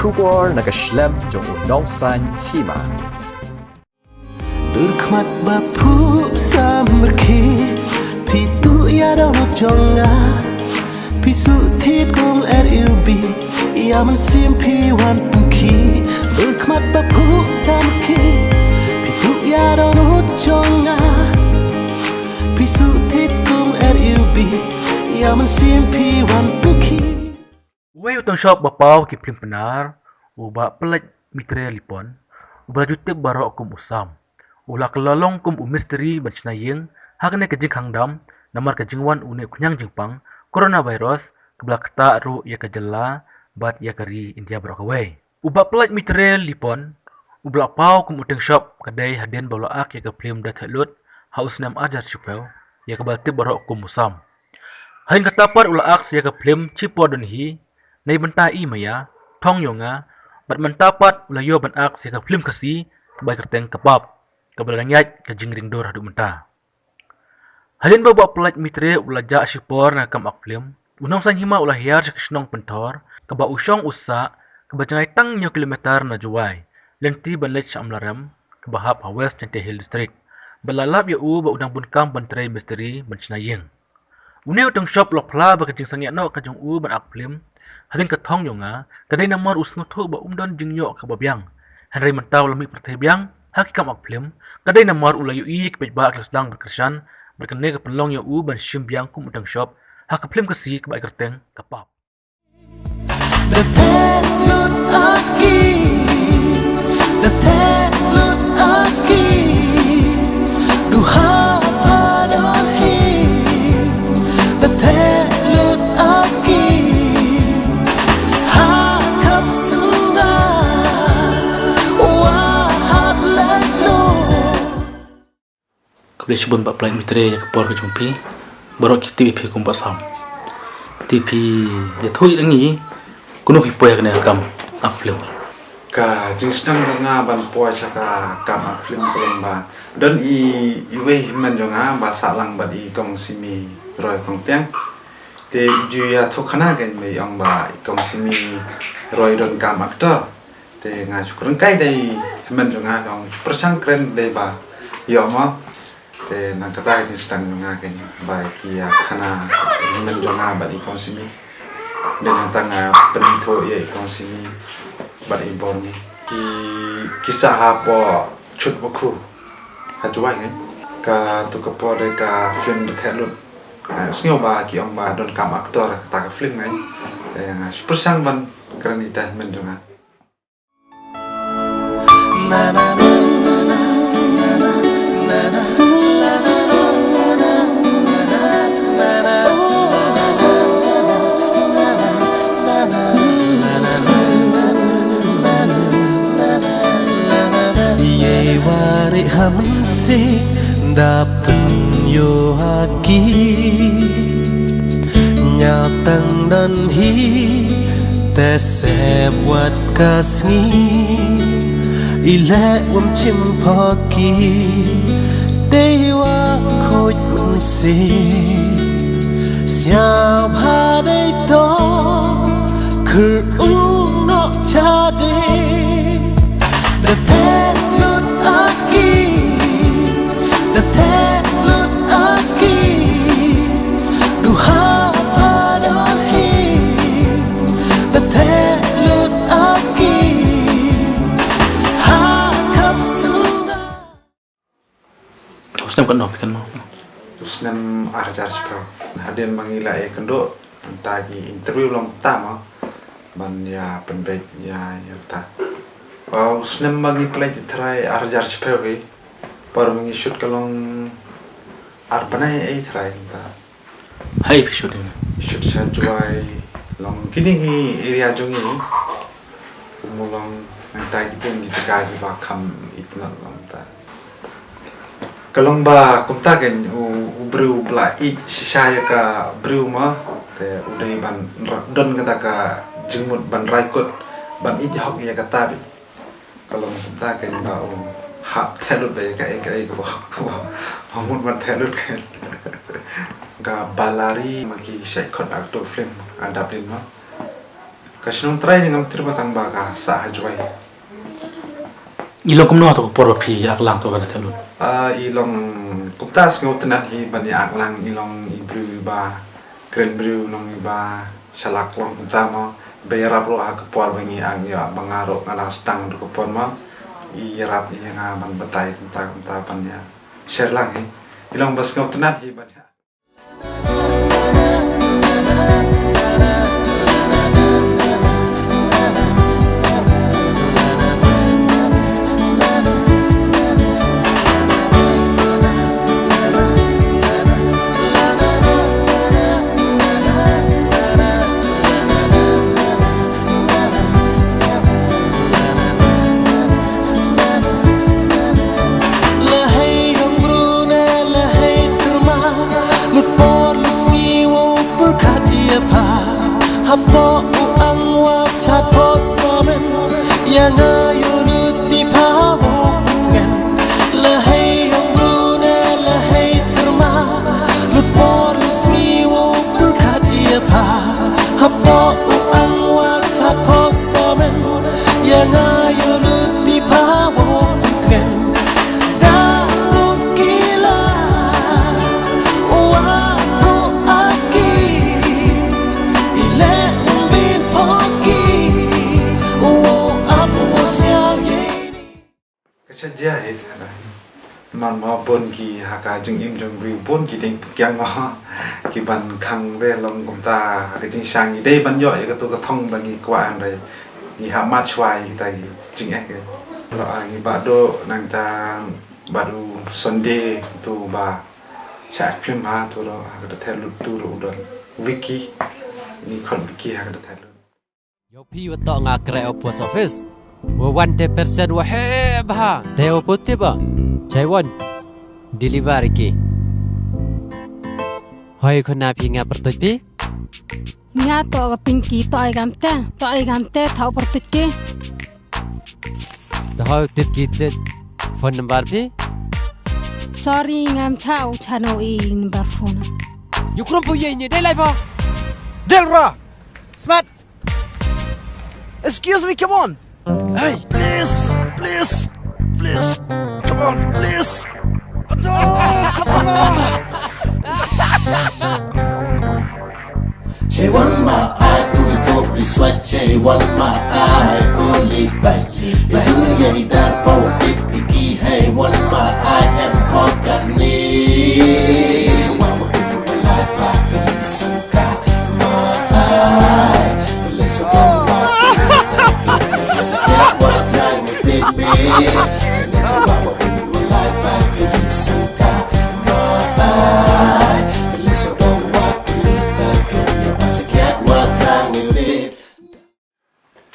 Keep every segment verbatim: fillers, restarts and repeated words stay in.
Khubor na ka shlem jong u Nongsaiñ Hima. Dur khmat ba phuh samrkhie, phi tuh ïa dohnud jong nga. Phi suh thied kum R U B, ïa mynsiem phi wan pynkhih. Dur khmat ba phuh samrkhie, phi tuh ïa dohnud jong nga. Phi suh thied kum R U B, ïa mynsiem phi wan pynkhih. Uwei u tongshop ba paw ki phlim Pnar, u Bah Pyllait Mitre Lipon, uba la ju tip baroh kum u Sam, u la kylla long kum u mistri ban shna ïing ha kane ka jingkhang dam namar ka jingwan une u khñiang jingpang coronavirus, kaba la ktah ruh ïa ka jylla bad ïa ka ri India baroh kawei. U Bah Pyllait Mitre Lipon, uba la paw kum u tongshop, ka dei hadien ba u la ak ïa ka phlim Da Theh Lut ha u snem arhajar shiphew, ïa kaba la tip baroh kum u Sam. Hadien kata pat u la ak sa ïa ka phlim Chipor Don Hi, Nei Bynta I Maya, Thong Ïa Nga, bad mynta pat u la ïoh ban ak sa ïa ka phlim Khasi kaba ai kyrteng Ka Pap, kaba la nang ïaid ka jingringdur haduh mynta. Hadien ba u Bah Pyllait Mitre u la jah shipor na ka kam ak phlim, u Nongsaiñ Hima u la hiar sha ka shnong Pynthor, kaba u shong u sah, kaba jngai tang hynñiew kilometer na Jowai, lynti ban leit sha Amlarem, kaba hap ha West Jaintia Hills District. Bad la lap ïa u ba u dang bun kam ban trei mistri ban shna ïing. Une u tongshop u la phla ba ka jingsangeh noh ka jong u ban ak phlim hadien ka Thong Ïa Nga ka dei namar u sngewthuh ba um don jingïoh kaba biang. Hynrei mynta u la mih pyrthei biang ha ki kam ak phlim, ka dei namar u la ïohi ïa ki paidbah ki la sdang ban kyrshan, bad kane ka pynlong ïa u ban shim biang kum u tongshop ha ka phlim Khasi kaba ai kyrteng Ka Pap. Da theh lut aki, da theh lut aki, duha ba don hi, da theh lut aki, ha khap sunga, wa hap leh lut. Khublei shibun Bah Pyllait Mitre ïa ka por ka jong phi. Baroh ki tip ïa phi kum Bah Sam. Te phi ïathuh ïa ngi, kumno phi poi ha kane ka kam ak phlim? Ka jingsdang jong nga ban poi sha ka kam ak phlim ka long ba don i, iwei i hynmen jong nga ba sah lang bad i Kong Simi Roy Kongtiang. Te i ju ïathuh khana kein ba i ong ba i Kong Simi Roy don kam actor. Te nga shu kren kai da i hynmen jong nga, ka ong pyrshang kren dei ba ïoh mo. Te nang kata ka jingsdang jong nga kein ba ki ïa khana i hynmen jong nga bad i Kong Simi. Te nangta nga pynithuh ïa i Kong Simi bad i bor ngi. Ki, ki sah hapoh Chutwakhu ha Jowai kein. Katu ka por dei ka phlim Da Theh Lut. Nga sngew ba ki ong ba don kam actor kata ka phlim kein. Te nga shu pyrshang ban kren ïa i hynmen jong nga. Ïa i wari ha mynsiem da pynïoh ha ki. Ñiah tang don hi te sep wat ka sngi. I leh wym chim pha ki te wa khuid mynsiem. Sia bha dei to khur u nok cha dei. Da theh lut aki, da theh lut aki, duha ba don hi, da theh lut aki, ha khap sunga. U snem katno phi kynmaw? U snem arhajar shiphew. Hadien ba ngi la ïakynduh, nangta ki interview lang ta mo. Ban ïa pynbeit ïa, ïa ta. Ba u snem ba ngi pynleit trai arhajar shiphew hi. Por ba ngi shoot ka long ar bnai ei trai ta. Hai phi shoot ïa. Shoot sha Jowai long kine ki area jong ngi. Kumno long nangta ki teng ki jaka kiba kham itynnad long ta. Ka long ba kumta kein u, u briew ba la ïeit shisha ïa ka briew mo, te u dei ban ra-, don kata ka jingmut ban rai kut, ban ïeit hok ïa kata beit. Ka long kumta kein ba u hap theh lut beit ïa kaei kaei kaba u mut ban theh lut kein. Ka Balari ma ki shait khot actor film Adap Din mo. Ka shnong trai ni ngam tip ba tang ba ka sah ha Jowai. I long kumno ha kato ka por ba phi ïa aklang kato ka Dei Theh Lut? Ah, i long kumta sngewtynnat hi ban ïa aklang, i long i briew iba kren briew, long iba shalak long kumta mo. Ba ïarap ruh ha ka por ba ngi ak ïa ba nga ruh nga dang sdang kato ka por mo. I ïarap ïa nga ban batai kumta kumta ban ïa share lang hi. I long ba sngewtynnat hi ban ïa Lehei hynriew ne lehei tyrma, lut por lut sngi wow pyrkhat ïa pha. Hapoh u ang wa chat pho samen, ïa nga ïa lut ïa pha wow pyntngen. Lehei hynriew ne lehei tyrma, lut por lut sngi wow pyrkhat ïa pha. Hapoh u ang wa chat pho samen, ïa nga ïa lut ïa pha wow pyntngen. Da u kila, u wa pho aki, i leh u bin pho ki, u ap u siaw ye. Ka sha jia hi ka da. Man ma bun ki ha ka jingim jong briew bun ki ding pynkiang ma. Ki ban khang de long kumta ha ka jingshang ngi dei ban ïoh ïa kato ka thong ba ngi kwah hynrei ngi hap mad shuwa ïa kita ki jingeh ki. Lo a ngi bah do nangta bah do Sunday tu ba sha film ha tu lo ha ka Dei Theh Lut tu lo u don Vicky. Ngi khot Vicky ha ka Dei Theh Lut. Ïoh phi wa toh nga khreh u post office. Wa wan te percent wa heh bha. Te wa putih ba. Chai wan. Deliver ki. Hoi khun na phi nga pyrtuit phi. Nga toh ka Pinky toh ai gam te. Toh ai gam te thaw pyrtuit ki. Te hoi tip ki te phone number phi. Sorry ngam cha u chano i number phone. Ïa krum pu ye ni dei lai ba. Del ra. Smart. Excuse me, come on. Hey, please, please, please. Come on, please. Come on, come on. Che wan ma ai uli to ri swa che wan ma ai uli bai. Bai uli ye dar pa wan tip iki hey wan ma ai em podcast ni. Che wan ma ai uli bai.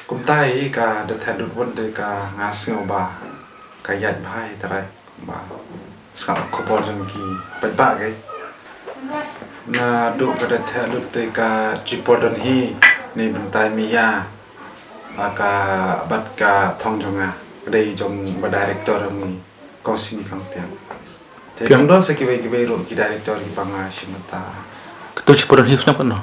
Kumta hi ka Dei Theh Lut won te ka nga sngew ba ka ïaid bha hi trai ba sngap khubor jong ki paidbah ki. Naduh ka Dei Theh Lut te ka chipor don hi ne bynta mi ïa ba ka bat ka thong jong nga ka dei jong ba director jong ngi. Kong Simi Kong Tiang. Te Tiang. Dang don sa kiwei kiwei ruh ki director kiba nga shim bynta. Kato chipor don hi u snem katno?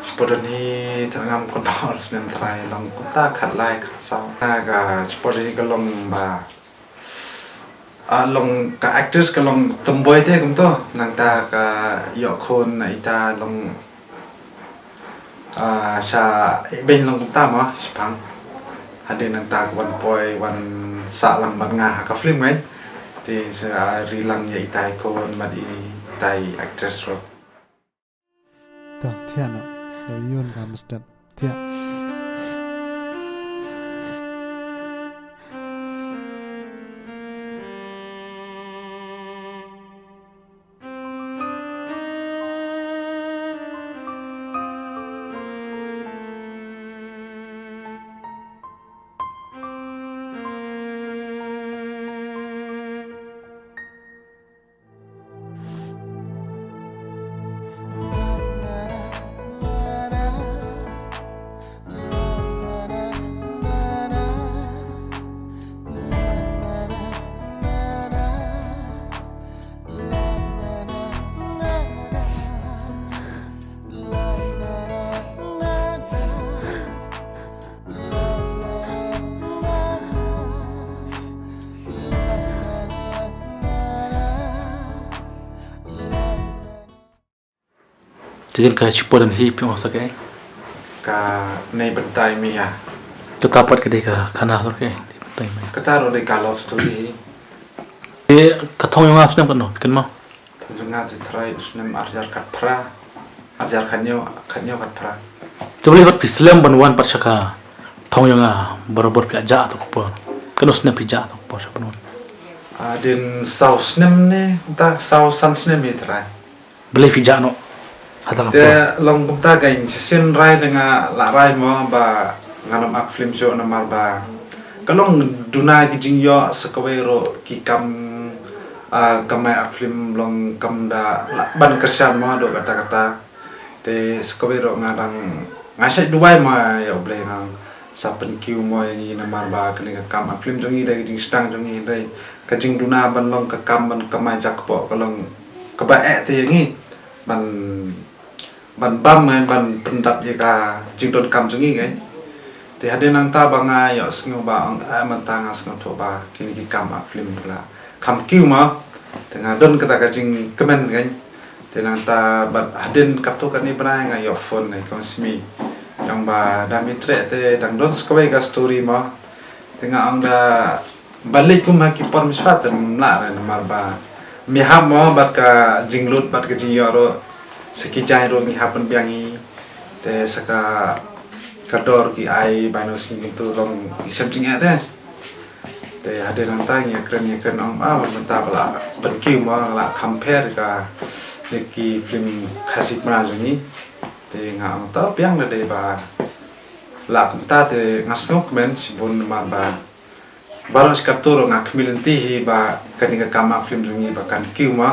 Chipor don hi tang ngam kordor snem trai long kumta khatlai khatsaw. Na ka chipor don hi ka long ba, ah, long ka actress ka long tomboy te kumto nangta ka ïoh khun na ita long Ah, sha i beiñ long kumta ma, shipang. Hadien nangta ka wan poi, wan sah lang bad nga ha ka film ngai. Te sa ri lang ïa itai khun bad itai actress ruh. To, thiah noh. Ïa ïun ka mustard. Thiah. Te jin ka shipor dan hi phi ong sa kaei? Ka Nei Bynta Ïa Me. Kata pat ka dei ka khana sor kaei, Nei Bynta Ïa Me. Kata ruh dei ka love story. Te ka Thong Ïa Nga u snem katno, kynmaw? Thong Ïa Nga te trai u snem ar hajar khatphra, ar hajar khathynñiew, khathynñiew khatphra. Te balei pat phi slem ban wan pat sha ka Thong Ïa Nga, barabor phi la jah ha tu ka por? Katno snem phi jah ha tu ka por sha ban wan? Ah, dien saw snem ne, kumta saw san snem hi trai. Balei phi jah noh hata ka por? Te long kumta, ka shisien rai te nga la rai mo ba ngan ym act film shuh namar ba ka long duna ki jingïoh, sa kawei ruh ki kam, ah, kamai act film long kam da lah ban kyrshan mo haduh katta katta. Te sa kawei ruh nga dang, nga shait duwai mo ïa U Blei, nga sa pynkiew mo ïa ngi namar ba kane ka kam act film jong ngi dei ka jingsdang jong ngi, dei ka jingduna ban long ka kam ban kamai jakpoh, ka long kaba eh te ïa ngi ban, ban bam ngan, ban pyndap ïa ka jingdonkam jong ngi ngan. Te hadien nangta ba nga ïohsngew ba ong, eh, mynta nga sngewthuh ba kine ki kam act film ka la kham kiew mo. Te nga don kata ka jingkmen ngan. Te nangta bad hadien katto katne bnai nga ïoh phone na i Kong Simi. Ong ba da mynta te dang don sa kawei ka story mo. Te nga ong da ban leit kum ha ki por mynshwa te ym lah re namar ba me hap mo bad ka jinglut bad ka jingïoh ruh, sa ki jaiñ ruh ngi hap ban biang hi. Te sa ka, ka dor ki ai bai no sngi kyntu long ki shem jingeh te. Te hadien nangta ngi ïakren, ïakren ong, ah, mynta ba la pynkiew mo, la kham pher ka, ne ki film Khasi Pnar jong ngi. Te nga ong to biang, da dei ba la kumta te nga sngewkmen shibun namar ba baroh shi katto ruh nga khmih lynti hi ba kane ka kam act film jong ngi ba kan kiew mo.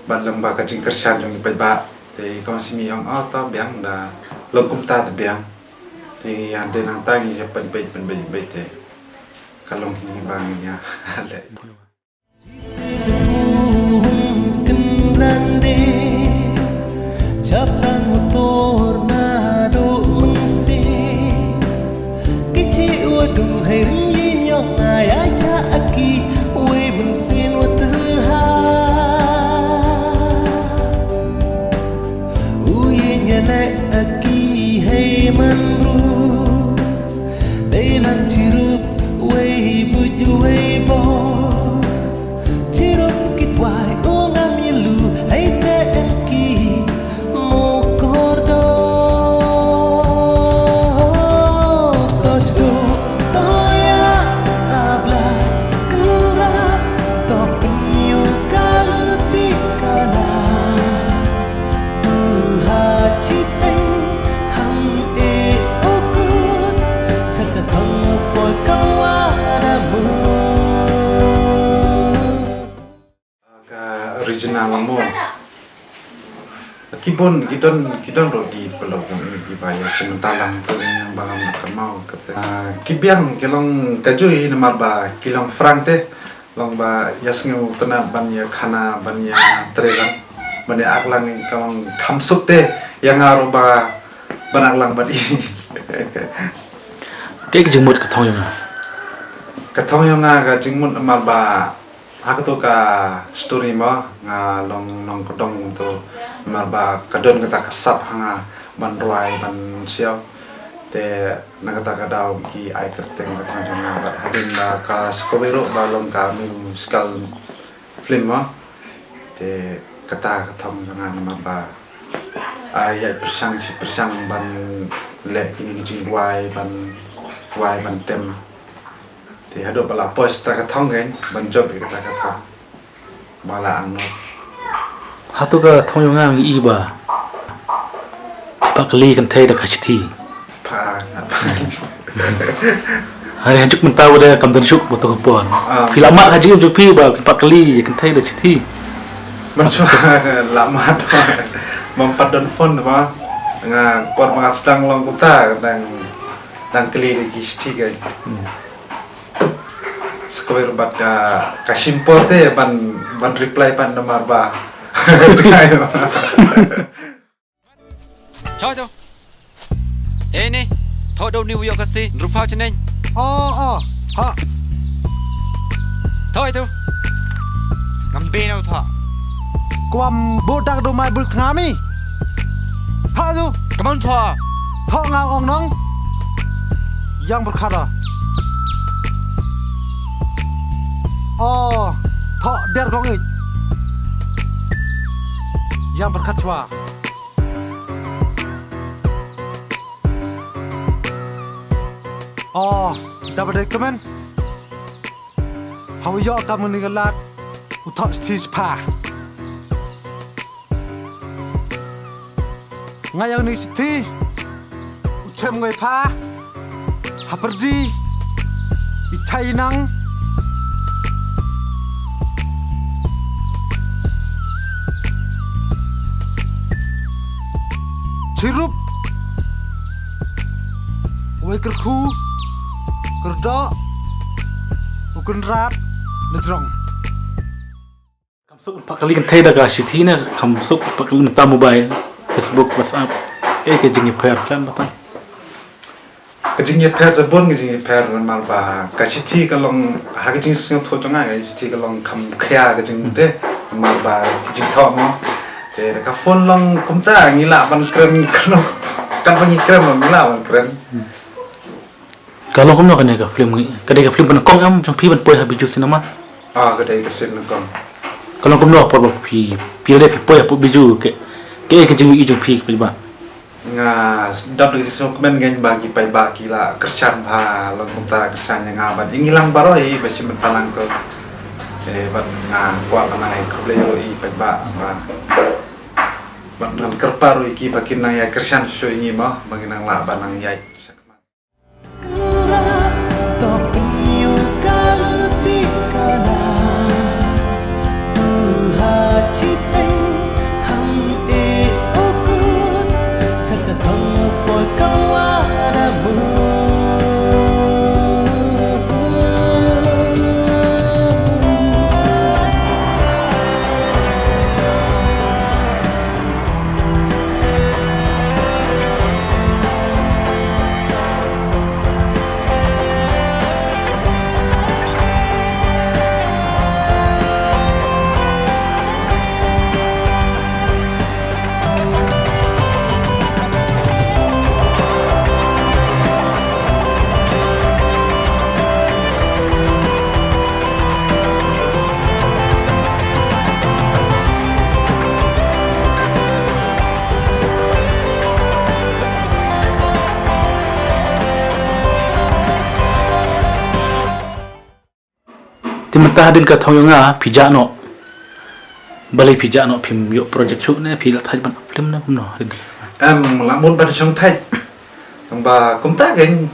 Bad long ba ka jingkyrshan jong ngi paidbah. Te i Kong Simi ong, oh to biang, da long kumta te biang. Te hadien nangta ngi ïa pynbeit, pynbeit, pynbeit te ka long hi ba ngi ïa leh. Kynran de, chapang utor naduh mynsiem. Ki chi wa dung hai ring yi nyok ngai ai cha aki, wei mynsiem wa tyrha. U yi nya le aki hai man bru. Dei lang chirup wei buit wei bor. Chirup kit wai u ngam ilu hei te en ki mukor do. To sdu to ya abla kra to pynyu kalu ti kala. Buha chiteng ham e ukut chaka kong poi kawa da mu. Ka original mo. Ki bun, ki don, ki don ruh ki paralok jong ngi kiba ïa shim bynta lang, to ïa ba ngam da kynmaw kata. Ah, ki biang, ki long kajuh hi namar ba ki long frank te. Long ba ïa sngewtynnat ban ïa khana, ban ïa trei lang, ban ïa act lang, ka long kham suk te ïa nga ruh ba ban act lang bad i. Kaei ka jingmut ka Thong Ïa Nga? Ka Thong Ïa Nga ka jingmut namar ba ha kato ka story mo nga long nongkyndong to, namar ba ka don kata ka sap ha nga ban rwai ban siaw. Te na kata ka daw ki ai kyrteng ka Thong Ïa Nga bad hadien ba ka sa kawei ruh ba long ka musical film mo. Te kata ka Thong Ïa Nga namar ba ai ïa pyrshang shi pyrshang ban leh kine ki jingrwai ban rwai ban tem. Te haduh ba la poi sa ka thong kein ban jop ïa kata ka thong. Ba la ang noh. Hato ka Thong Ïa Nga ngi i ba pha kylli kynthei da ka shithi? Pha, nga pha. Hari hajuk mynta wada kam don suk ba to ka por. Ah. Phi la mad ha jingim jong phi ba pha kylli kynthei da shithi? Mynshwa la mad. Mam pat don phone ba. Nga por ba nga sdang long kumta dang, dang kylli da ki shithi kein. Hmm. Sa kawei ruh bad ka, ka shim por te ban, ban reply pat namar ba. Choi to. Ei ne, thoh da une u ïoh Khasi, hynriew phew snem. Oh, oh, ha. Thoh ïa u. Ngam beh na u thoh. Kwah bud dak da u mai bul tnga mi. Thoh ju. Kaman thoh. Thoh nga ong nong. Ïeng pyrkhat ah. Oh, thoh der kong ïeit. Ïeng pyrkhat shuwa. Oh, da ba dei kmen. Hawa ïoh kam ngi ka lad. U thoh shithi shipha. Nga ïa ni shithi. U chem ngai pha. Ha pyrdi. I chai nang. Chirup. Wei kyrkhu. Kyrdoh. U kynrad. Najrong. Kam suk pat kali kynthei da ka shithi ne, kam suk pat kali mynta mobile, Facebook, WhatsApp. Eh, ka jingïapher khlem ba tang. Ka jingïapher da bun ka jingïapher namar ba ka shithi ka long ha ka jingsngewthuh jong nga, ka shithi ka long kham khia ka jingmut te namar ba ka jingthoh mo. Te da ka phone long kumta ngi lah ban kren ka long, kan ba ngi kren long ngi lah ban kren. Ka long kumno kane ka film ngi? Ka dei ka film ba nyngkong em jong phi ban poi ha Bijou Cinema? Ah, ka dei ka film nyngkong. Ka long kumno por ba phi, phi la dei phi poi ha Bijou, ka, kaei ka jingmut jong phi paidbah? Nga dap da ka jingsngewkmen ngi ba ki paidbah ki la kyrshan bha, long kumta kyrshan ïa nga bad ïa ngi lang baroh hi ba shim bynta lang to. Eh, bad nga kwah ban ai khublei ruh ïa ki paidbah ba, bad ngan kyrpad ruh ïa ki ba kin nang ïa kyrshan shuh ïa ngi mo, ba ngin nang lah ban nang ïaid. Te mynta hadien ka thong ïa nga phi jah noh. Balei phi jah noh, phim ïoh project shuh ne phi la thait ban film ne kumno? Em, la mut ban shong thait. Tang ba kumta kein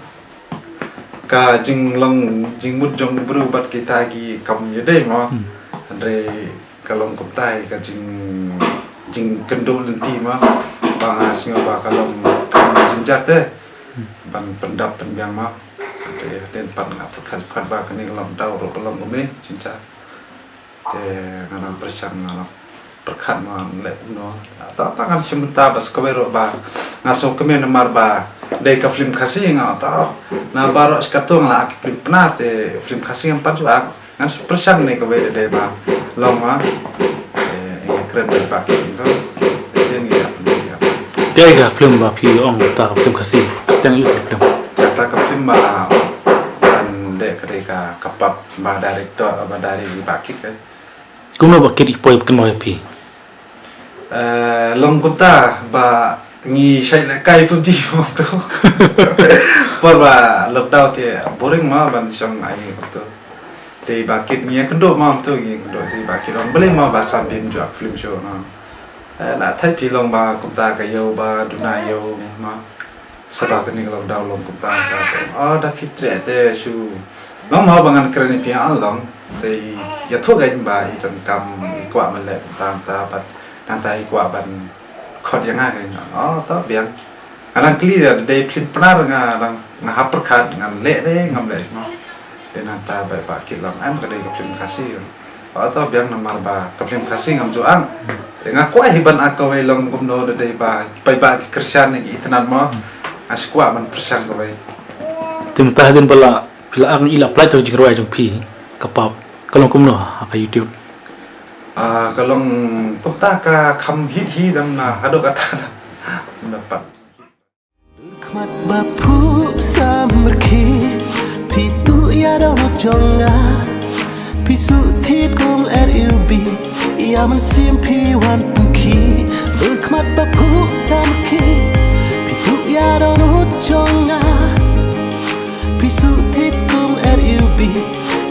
ka jinglong jingmut jong u briew bad kita ki kam ïadei mo. Hmm. Hynrei ka long kumta ka jing, jingkynduh lynti mo. Ba nga sngew ba ka long kam jynjar te. Hmm. Ban pyndap pynbiang mo. Te hadien pat nga pyrkhat pyrkhat ba kane ka long dau ruh ka long kumne jynjar. Te nga nang pyrshang nga nang pyrkhat ma leh kumno. Ta ta ngan shim bynta bas kawei ruh ba nga sngewkmen namar ba dei ka film Khasi nga ta. Na baroh shi katto nga la ak film Pnar te film Khasi ngam pat ju ak. Ngan pyrshang ne kawei dei ba long ma. Eh, ïa kren ba ki to. Dei ngi ïa. Dei ka film ba phi ong ta ka film Khasi. Tang ïa film. Kata ka film ba ban dei ka dei ka ka pap ba director ba direct ba ki ka. Kumno ba kit i poi ba kynmaw ïa phi? Eh, long kumta ba ngi shait lehkai PUBG mo to. Por ba lockdown te boring ma ban shong ai mo to. Te ba kit ngi kynduh ma to ngi kynduh te ba kit long beli ma ba sam bim juak film show no. Eh, na thait phi long ba kumta ka ïew ba duna ïew ma. Saba kane ka lockdown long kumta ka. Oh, da phi treh te shu. Long ma ba ngan kren ïa phi ah long. Te ïathuh kein ba i donkam i kwah ban leh kumta kumta bad nangta i kwah ban khot ïa nga kein. Oh, to biang. Nga dang kylli ïa dei film Pnar nga dang nga hap pyrkhat ngan leh dei ngam leh. Te nangta ba ba kit long em ka dei ka film Khasi. Ba to biang namar ba ka film Khasi ngam ju ang. Te nga kwah hi ban ak kawei long kumno da dei ba paidbah ki kyrshan ki itynnad mo. Nga shu kwah ban pyrshang kawei. Te mynta hadien ba la phi la ak i la apply to jingrwai jong phi ka pap ka long kumno ha ka YouTube. Ah, ka long kumta ka kham hit hi dang na haduh kata. Ym da pat. Dur khmat ba phuh samrkhie, phi tuh ïa dohnud jong nga. Phi suh thied kum R U B, ïa mynsiem phi wan pynkhih. Dur khmat ba phuh samrkhie, phi tuh ïa dohnud jong nga. Phi suh thied kum R U B,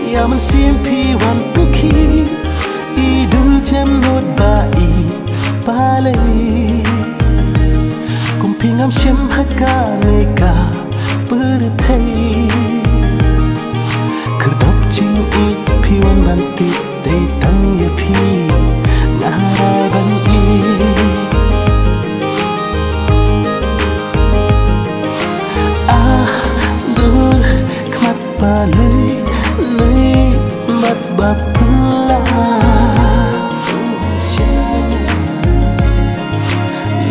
ïa mynsiem phi wan pynkhih. I dul jem nud ba i palei. Kum phi ngam shym ha kane ka pyrthei. Khyrdop jingïeit phi wan ban tip, dei tang ïa phi nga rai ban ïeit. Ah, dur khmat ba lei lei bad ba pla.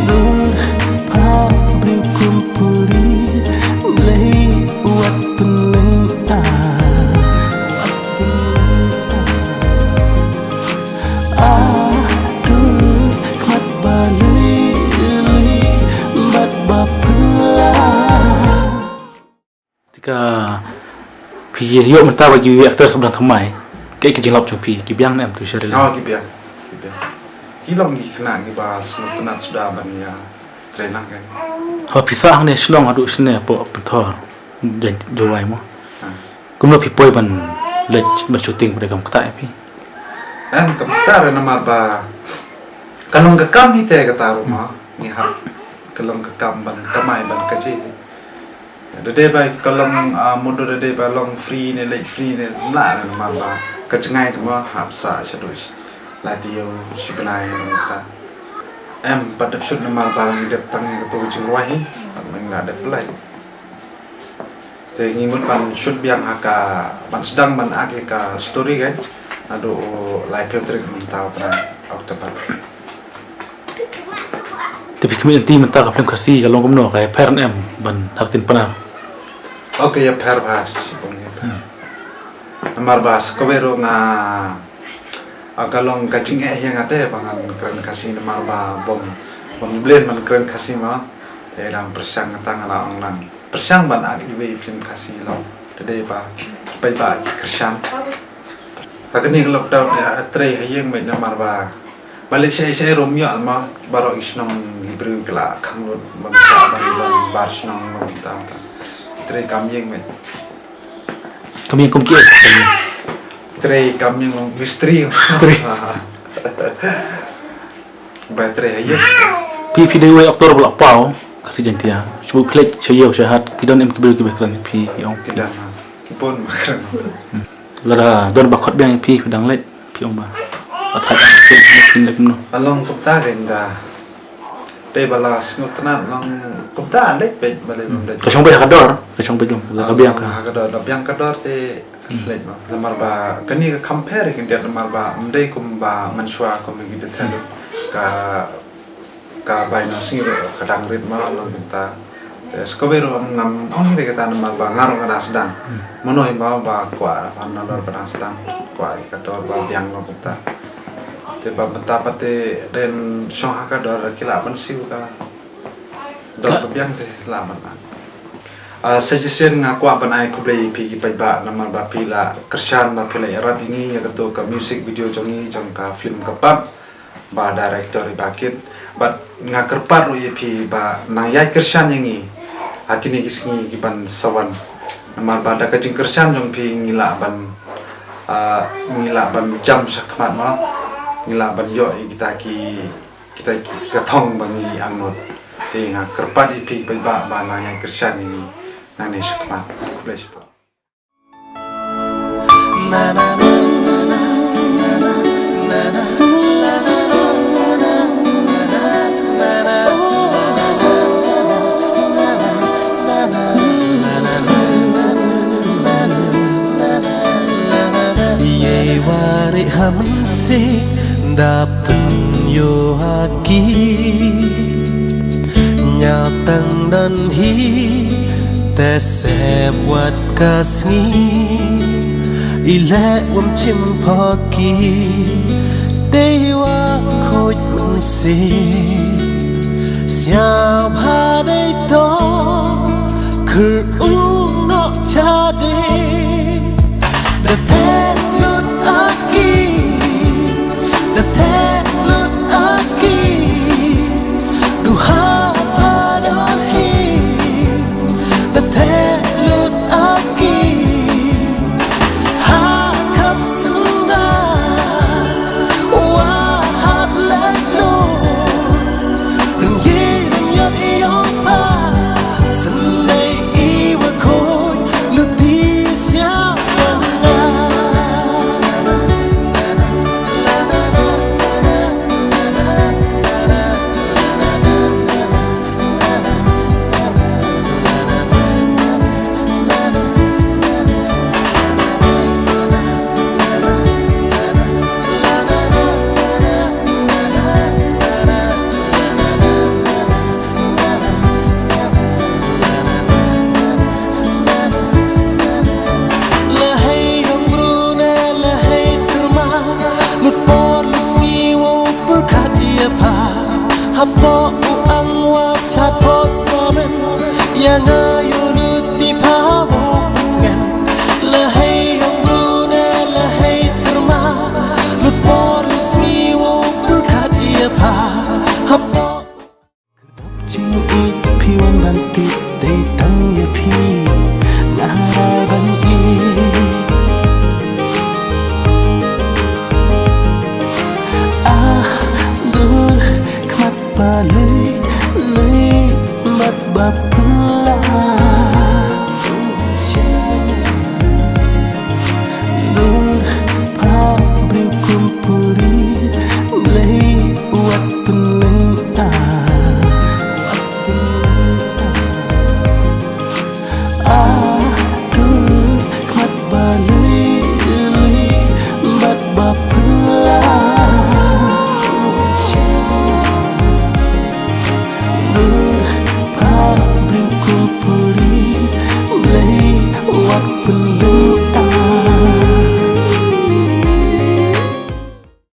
Dur pha briew kum puri, Blei wat pynlong ah. Ah, dur khmat ba lei lei bad ba pla. Tika phi ïoh mynta ba ki actors ba dang thymmai, kaei ka jinglap jong phi, ki biang ne em tu sha ri lei? Oh, ki biang. Ki biang. Ki long ki khynnah kiba sngewtynnat suda ban ïa trei nang ka. Haba phi sah hangne shnong haduh shane hapoh Pynthor, Jowai mo. Ha. Kumno phi poi ban leit ban shooting, ba dei kam ktah ïa phi? Em, kam ktah re namar ba ka long ka kam hi te kata ruh mo. Ngi hap ka long ka kam ban kamai ban kaji. Da dei ba ka long, ah, mutdur da dei ba long free ne leit free ne, ym lah re namar ba ka jngai te mo hap sah shaduh lai taïew shi bnai namar ta. Em pat dep shoot namar ba ngi dep tang ïa kato ka jingrwai hi. Pat ngi la dep pynlait. Te ngi mut ban shoot biang ha ka, ban sdang ban act ïa ka story ka naduh u laiphew tarik mynta u bnai October. Te phi khmih lynti mynta ka film Khasi ka long kumno, ka ïapher ne em ban ha ktien Pnar? Ok, ïapher bha shibun ïapher. Hmm. Namar ba sa kawei ruh nga, ah, ka long ka jingeh ïa nga te ba ngan kren Khasi namar ba bym, bym blei ban kren Khasi ma. Te dang pyrshang, kata nga la ong nang pyrshang ban act iwei i film Khasi long. Te dei ba ki paidbah ki kyrshan. Ha kane ka lockdown ïa trei ha ïing beit namar ba, ba leit shaei shaei ruh ym ïoh ma, baroh ki shnong ki briew ki la khang lut ban, ban, ban bar shnong ban ta, ta. Trei kam ïing beit. Kam ïing kum kiei? Trei kam ïing long mistri. Mistri. Ba trei ha ïing. Phi, phi dei wei actor ba la paw Khasi Jaiñtia. Shu phi leit sha ïew sha hat, ki don em ki briew kiba kren ïa phi, ong? Ki don, ha. Ki bun ba kren. Hmm. Lada don ba khot biang ïa phi, phi dang leit, phi ong ba, ba thait phi, phi leit kumno? Long kumta kein da. Dei ba la sngewtynnat long kumta leit beit, balei bym leit. Ka shong beit ha ka dor, ka shong beit long, la ka biang ka. Ha ka dor, la biang ka dor te leit ma. Namar ba kane ka compare khyndiat namar ba ym dei kumba mynshuwa kum ki dei than ka, ka bai na sngi ruh ka dang rit ma long kumta. Te sa kawei ruh ngam ong hi re kata namar ba nga ruh nga dang sdang. Hmm. Mano hi ba, ba kwah ban na dor ba dang sdang, kwah ka dor ba biang long kumta. Te ba mynta pat te dei shong ha ka dor ki lah ban siew ka dor ka biang te lah ban. Ah, suggestion nga kwah ban ai khublei ïa phi ki paidbah namar ba phi la kyrshan ba phi la ïarap ïa ngi ïa kato ka music video jong ngi jong ka film Ka Pap ba director i Bah Kit. Bad nga kyrpad ruh ïa phi ba nang ïai kyrshan ïa ngi ha kine ki sngi ki ban sa wan. Namar ba da ka jingkyrshan jong phi ngi lah ban, ah, ngi lah ban jam shakhmat ma, ngi lah ban ïoh ïa kita ki, kita ki, ka thong ba ngi angnud. Te nga kyrpad ïa phi paidbah ba nang ïai kyrshan ïa ngi nangne shakhmat. Khublei shibun. Ye wari hamsi dap pynyoh ha ki. Ñiah tang don hi te sep wat ka sngi. I leh wym chim pha ki dei wa khuid mynsiem. Ïa bha dei to, kyrkhu noh cha dei. Da theh lut a ki, da theh lut a ki. Duha ba dor hi, da theh lut a ki. Ha khap sumra, wa hap leh lut. Nang ye nang yap i yong pa, sendai i wa khoi, luti sia wa nga. Lahei yong brune, lahei terma, lut por lut sngi wow pyrkhat ïa pha. Hap